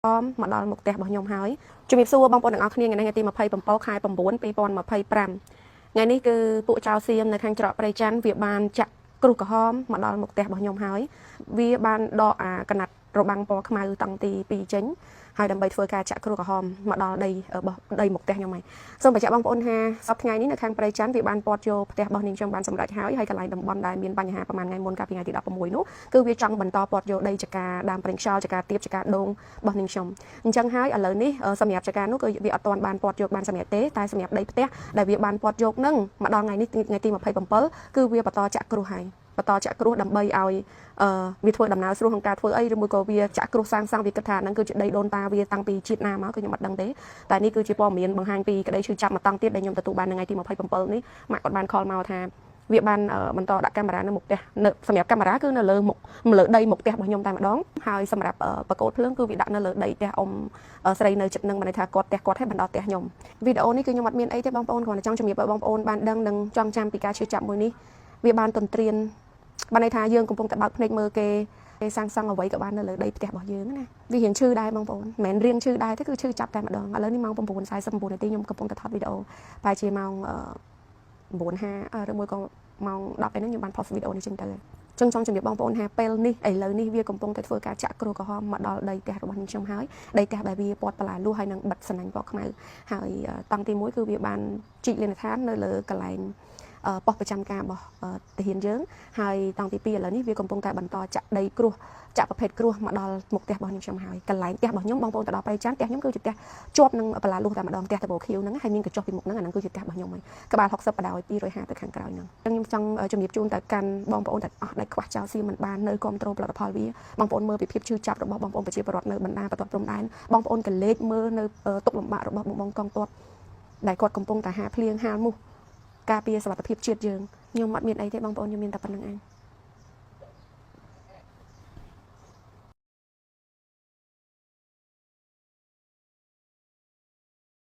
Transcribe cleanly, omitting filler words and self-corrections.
មកដល់មុខផ្ទះរបស់ខ្ញុំហើយជំរាបសួរបងប្អូនទាំងអស់គ្នាថ្ងៃនេះថ្ងៃទី27ខែ9 2025ថ្ងៃនេះគឺពួកចៅសៀមនៅខាងច្រកព្រៃច័ន្ទវាបានចាក់គ្រុះក្រហមមកដល់មុខផ្ទះរបស់ខ្ញុំហើយវាបានដកអាកណាត់របាំងពណ៌ខ្មៅតង់ទី2ចេញហើយដើម្បីធ្វើការចាក់គ្រុះក្រហមមកដល់ដីរបស់ដីមុខផ្ទះខ្ញុំហើយសូមបញ្ជាក់បងប្អូនថាសប្តាហ៍ថ្ងៃនេះនៅខាងព្រៃច័ន្ទវាបានពាត់យកផ្ទះរបស់នាងខ្ញុំបានសម្រេចហើយហើយកន្លែងតំបន់ដែលមានបញ្ហាប្រហែលថ្ងៃមុនកាលពីថ្ងៃទី16នោះគឺវាចង់បន្តពាត់យកដីចកាដើមប្រេងខ្យល់ចកាទៀបចកាដូងរបស់នាងខ្ញុំអញ្ចឹងហើយឥឡូវនេះសម្រាប់ចកានោះគឺវាអត់ទាន់បានពាត់យកបានសម្រាប់ទេតែសម្រាប់ដីផ្ទះដែលវាបានពាត់យកនឹងមកដល់ថ្ងៃនេះថ្ងៃទី27គឺវាបន្តចាក់គ្រោះហើយបន្តចាក់គ្រោះដើម្បីឲ្យអឺវាធ្វើដំណើរស្រួលក្នុងការធ្វើអីឬមួយក៏វាចាក់គ្រោះសាងសង់វាគិតថាហ្នឹងគឺជាដីដូនតាវាតាំងពីជាតិណាមកគឺខ្ញុំអត់ដឹងទេតែនេះគឺជាព័ត៌មានបង្ហាញពីក្តីឈឺចាប់មកតង់ទៀតដែលខ្ញុំទទួលបាននៅថ្ងៃទី27នេះម៉ាក់គាត់បាន call មកថាវាបានបន្តដាក់កាមេរ៉ានៅមុខផ្ទះនៅសម្រាប់កាមេរ៉ាគឺនៅលើមុខលើដីមុខផ្ទះរបស់ខ្ញុំតែម្ដងហើយសម្រាប់បកោតភ្លើងគឺវាដាក់នៅលើដីផ្ទះអ៊ំស្រីនៅចិត្តនឹងមានន័យថាគាត់ផ្ទះគាត់ឲ្យបន្តផ្ទះខ្ញុំវីដេអូនេះគឺខ្ញុំអត់មានអីទេបងប្អូនគ្រាន់តែចង់ជំរាបឲ្យបងប្អូនបានដឹងនិងចង់ចាំពីការឈឺចាប់មួយនេះវាបានទន្ទ្រានបានន័យថាយើងកំពុងតែបើកភ្នែកមើលគេគេសាងសង់អ្វីក៏បាននៅលើដីផ្ទះរបស់យើងណាវារៀងឈឺដែរបងប្អូនមិនមែនរៀងឈឺដែរទេគឺឈឺចាប់តែម្ដងឥឡូវនេះម៉ោង9:49នាទីខ្ញុំកំពុងតែថតវីដេអូប្រហែលជាម៉ោង9:50ឬមួយក៏ម៉ោង10អីហ្នឹងខ្ញុំបាន post វីដេអូនេះចេញទៅចឹងចង់ជំរាបបងប្អូនថាពេលនេះឥឡូវនេះវាកំពុងតែធ្វើការចាក់គ្រោះក្រហមមកដល់ដីផ្ទះរបស់នាងខ្ញុំហើយដីផ្ទះដែលវាពាត់បន្លាលួសហើយនឹងបិទសណាញ់ពណ៌ខ្មៅហើយតង់ទី1គឺវាបានជីកលេនដ្ឋាននៅលើកន្លែងប៉ុស្តិ៍ប្រចាំការរបស់ទាហានយើងហើយតង់ទី2ឥឡូវនេះវាកំពុងតែបន្តចាក់ដីគ្រោះចាក់ប្រភេទគ្រោះមកដល់មុខផ្ទះរបស់នាងខ្ញុំហើយកន្លែងផ្ទះរបស់ខ្ញុំបងប្អូនទៅដល់ព្រៃច័ន្ទផ្ទះខ្ញុំគឺជាផ្ទះជាប់នឹងបន្លាលួសតែម្ដងផ្ទះតបោខៀវហ្នឹងហើយមានកញ្ចុះពីមុខហ្នឹងអាហ្នឹងគឺជាផ្ទះរបស់ខ្ញុំហើយក្បាល60បដោយ250ទៅខាងក្រោយហ្នឹងខ្ញុំចង់ជំរាបជូនទៅកាន់បងប្អូនទាំងអស់ដែលខ្វះចោលសៀមមិនបាននៅគ្រប់គ្រងផលិតផលវាបងប្អូនមើលពីភាពឈឺចាប់របស់បងប្អូនប្រជាពលរដ្ឋនៅបណ្ដាបន្ទាត់ព្រំដែនបងប្អូនកលេចមើលនៅទុកលំបាករបស់បងបងកងទ័ពដែលគាត់កំពុងតែហាភ្លៀងហាលមូសការពារសុវត្ថិភាពជាតិយើងខ្ញុំអត់មានអីទេបងប្អូនខ្ញុំមានតែប៉ុណ្្នឹងឯង។